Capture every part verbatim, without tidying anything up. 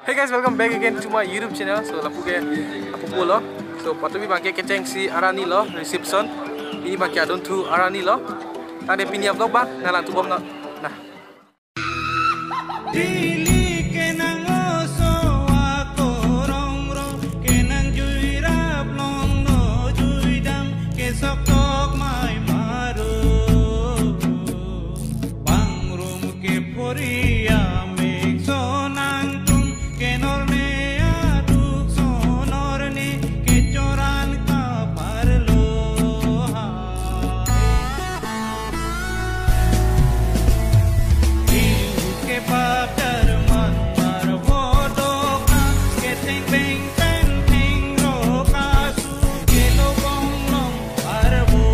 Hey guys, welcome back again to my YouTube channel. So lapu ke apu pulo. So patubi abangke kechengsi arani lo reception. Pini abangke adunthu arani lo. Tangte pini a-vlog abang nanglang tubom na. Nah. Dili kenang oso ako rong rong, kenang jui rap long no jui dam, kesok tok mai maro. Pangrum ke phoria mekso nangtum, kenor ne aduk sonor ne, kechoran kaparlo ha. Ke bap darman mar vodok na, ke teng peng pen peng ro kasu, ke lo bong long arbo.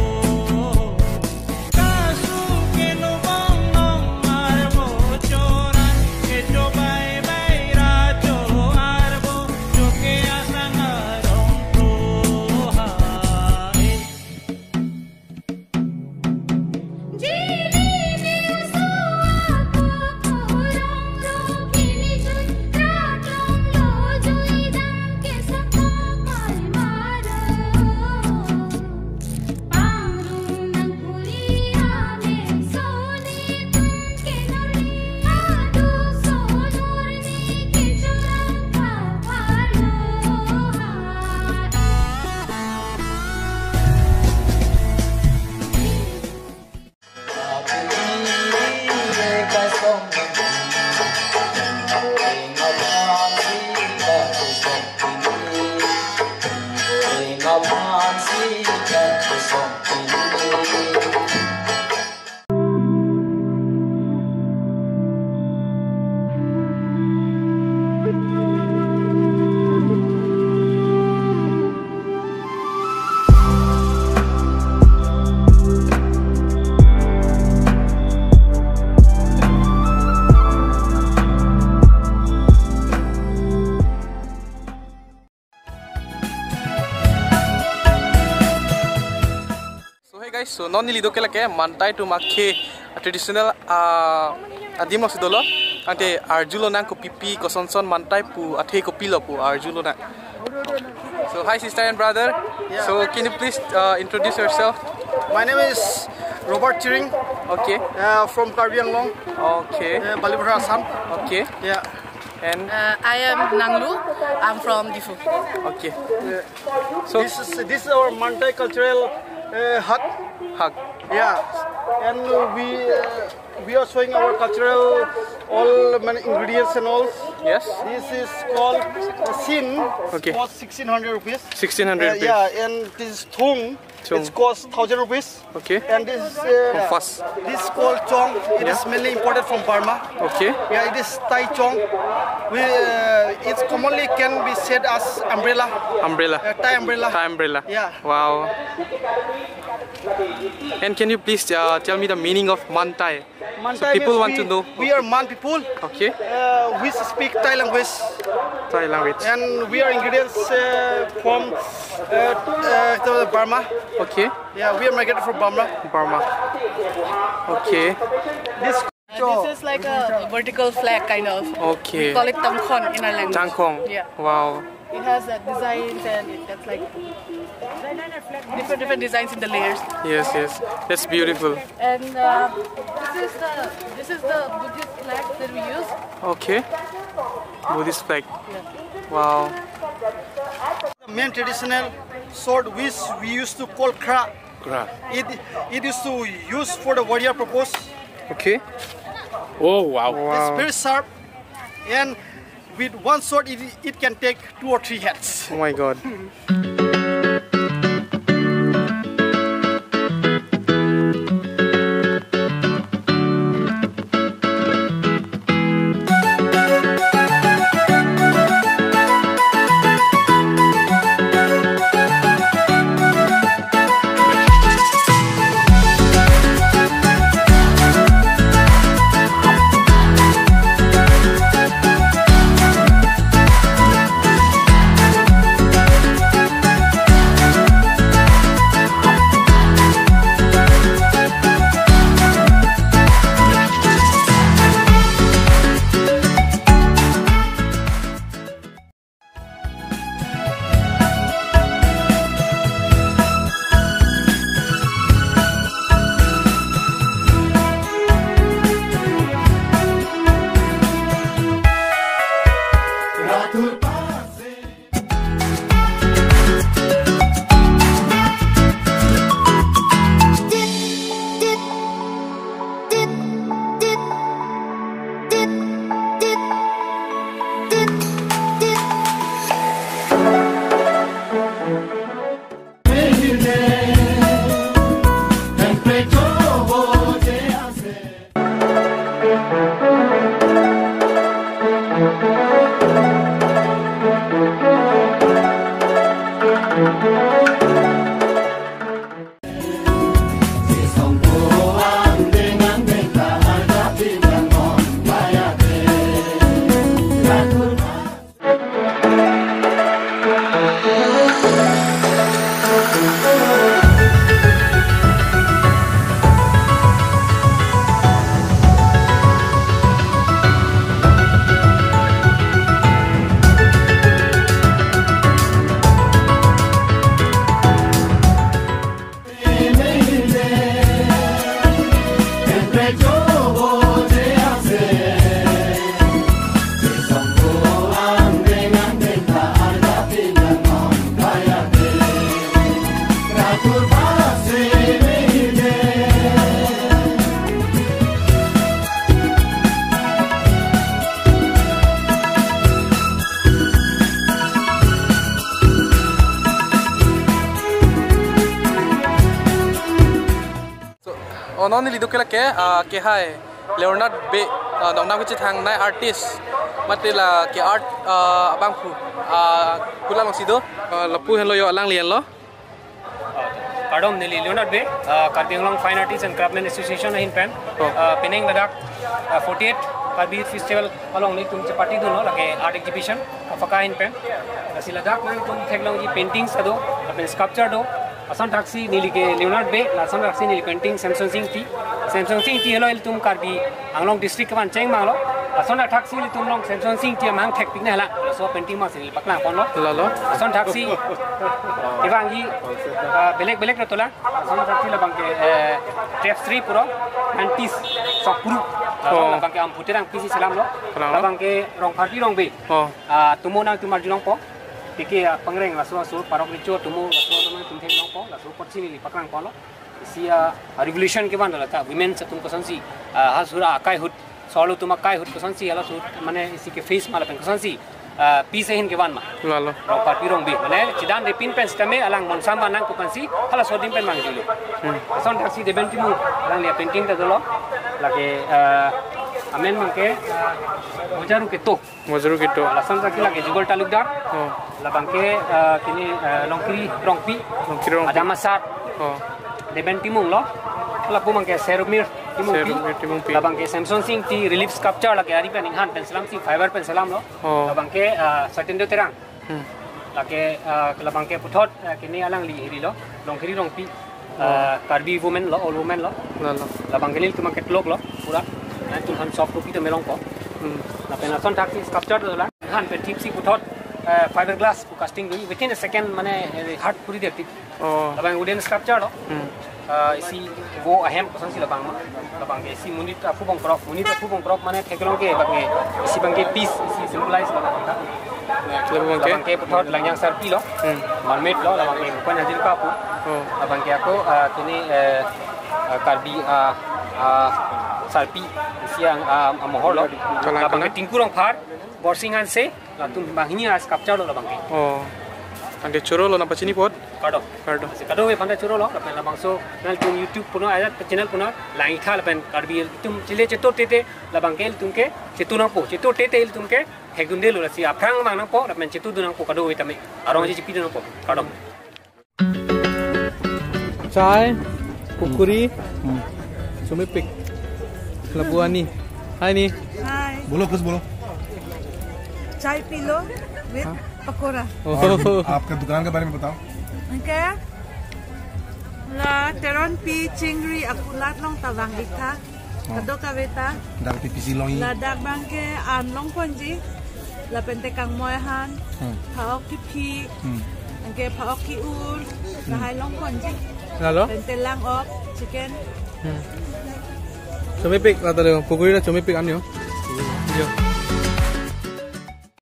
Kasu ke lo bong long arbo choran, ke cho bai bai ra cho arbo, cho ke asang arong pro ha. So hey guys, so non neli do ke lake Mantai atum akhei traditional, ah, adim longsi dolo. Tangte arjulonang kopipi kosonson Mantai pu athe kopilo pu arjulonang. So hi sister and brother. Yeah. So can you please, uh, introduce yourself? My name is Robert Chiring, Okay. Uh, from Karbi Anglong, Okay. Uh, Balibhora, Assam. Okay. Yeah. And Uh, I am Nanglu. I'm from Diphu. Okay. So this is this is our Mantai cultural uh, hut. Hug. Yeah, and we uh, we are showing our cultural all many ingredients and all. Yes. This is called uh, sin. Okay. Cost sixteen hundred rupees. Sixteen hundred Uh, rupees. Yeah, and this thung. Thung. It costs thousand rupees. Okay. And this uh, From first. This called chong. It is Yeah. mainly imported from Burma. Okay. Yeah, it is Thai chong. We uh, it's commonly can be said as umbrella. Umbrella. Uh, Thai umbrella. Thai umbrella. Yeah. Wow. And can you please uh, tell me the meaning of Mantai? Mantai So people means want we, to know. We are Man people. Okay. Uh, we speak Thai language. Thai language. And we are ingredients uh, from uh, uh, to Burma. Okay. Yeah, we are migrated from Burma. Burma. Okay. This Uh, this is like a vertical flag kind of. Okay. We call it tangkhon in our language. Tangkhon. Yeah. Wow. It has uh, designs and it, that's like different different designs in the layers. Yes, yes. That's beautiful. And uh, this is the this is the Buddhist flag that we use. Okay. Buddhist flag. Wow. The main traditional sword which we used to call kra. Kra. It it used to use for the warrior purpose. Okay. Oh wow. Wow. It's very sharp, and with one sword it, it can take two or three heads. Oh my God. So, oh, non neli do ke lake, ah, ke hai Leonard Bey, ah, dongnam kechethangnei artist, mate lake art, ah, abangphu, ah, kulang si do, ah, lapu henlo yo alangli henlo. Kardom, neli Leonard Bey, ah, Karbi Anglong Fine Artists and Craftsmen Association ahin pen. Oh. Ah, pining ladak, ah, forty-eight Karbi Festival along nelitum chepatidunlo, lake art exhibition, KAFACA ahin pen. Lasi ladak nangtum theklongji paintings do, lapen sculpture do. Lason thaksi neli ke Leonard Bey, lason thaksi neli painting Semsonsing Ingti. Semsonsing Ingti henlo ilitum Karbi Anglong district kevan chengmanglo. Lason thaksi ilitum along Semsonsing Ingti amahang thekpiknei hala. Laso painting masi neli paklangponlo. Lalo. Lason thaksi kevangji, ah, belek belek retola. Lason thaksi labang ke, eh, tapestry puro, nineties sok kuru. Lalo. Oh. Labang ke Ampu Terangpi si selamlo. Kenapa? Labang ke Rongpharpi Rongbey. Oh. Ah, atumo nangtum arjulongpo. Tiki, ah, pangreng laso aso parok recho atumo laso aso nangtum theklongpo, laso apotsi neli paklangponlo. Isi, ah, revolution kevan do lata, women atum kosonsi, ah, halaso akai ahut, solo atum akai ahut kosonsi, halaso mane isi ke face ma lapen kosonsi, ah, peace ahin kevan ma. Lalo. Rongpharpi Rongbey, mane chedandepin pen sitame alang monsam vanang pu pensi, halaso adim pen vangjulo. Hmm. Lason thaksi Deben Timung, alangli apainting ta dolo, lake, ah, amen abang ke, ah, Mojaru Keto. Mojaru Keto. Lason thaksi lake Jubal Talukdar. Oh. Labang ke, eh, kini, eh, Longkiri Rongpi. Longkiri Rongpi. Adam Asar. Oh. Deben Timung lo. Lapu abang ke Serumir Timungpi. Serumir Timungpi. Labang ke Semsonsing Ingti relief sculpture lake ari pen inghan pen selamsi fiber pen selamlo. Oh. Labang ke, eh, Satyendra Terang. Hmm. Lake, eh, labang ke puthot, eh, kini alangli hirilo, Longkiri Rongpi, eh, Karbi women lo, all women lo. Lalo. Labang ke nelitum abang ke telok lo, pura. Nangtum aphan soft copy ta melongpo. Hmm. Lapen lason thaksi sculpture dolang. Inghan pen thipsi puthot, eh, fiberglass pu casting do, within a second mane, eh, hard kuri de thip. Oh. Labang wooden sculpture lo. Hmm. Ah, isi vo ahem kosonsi labang ma. Labang ke isi monit aphu bongkrok, monit aphu bongkrok mane theklong ke abang ke isi abang ke peace, isi symbolize labang ke. Labang ke? Labang ke puthot Langjang Sarpi lo. Hmm. Mermaid lo, labang ke Bhupen Hazarika aphu. Oh. Labang ke ako, ah, kini, eh, ah, Karbi, ah, ah, Sarpi isi ang, ah, amohor lo. Kalang, labang ke kalang. Tinku Rongphar, Borsing Hanse, latum banghini a-sculpture lo labang ke. Oh. Anke choro lo nangpachini apot? Kardom. Kardom. Lasi kadokave aphanta choro lo, lapen labangso nangtum YouTube puno, ajat channel puno, langtha lapen Karbi atum chile cheto tete, labang ke ilitum ke cheto nangpo, cheto tete ilitum ke thekdunde lo, lasi aphrang mang nangpo, lapen chetodun nangpo kadokave tame. Arongji chepidun nangpo. Kardom. Chai, pukuri, hmm, chomepik. Lapu ani. Hi, ni. Hi. बोलो, कुछ बोलो। चाय P low with हाँ। पकौड़ा। Oh. और आपका दुकान के बारे में बताओ। Okay. La Teronpi chingri akulat along ta vang-iktha. Oh. Kadokave ta. Dak P P C longji. Ladak abang ke an longponji. Lapen te kangmoi han. Hmm. Phaok kephi. Hmm. Anke phaok ke-ur. Hmm. Lahai longponji. Lalo? Lapen te lang-ok, chicken. Hmm. Chomepik, la tale, pukuri la chomepik an yo.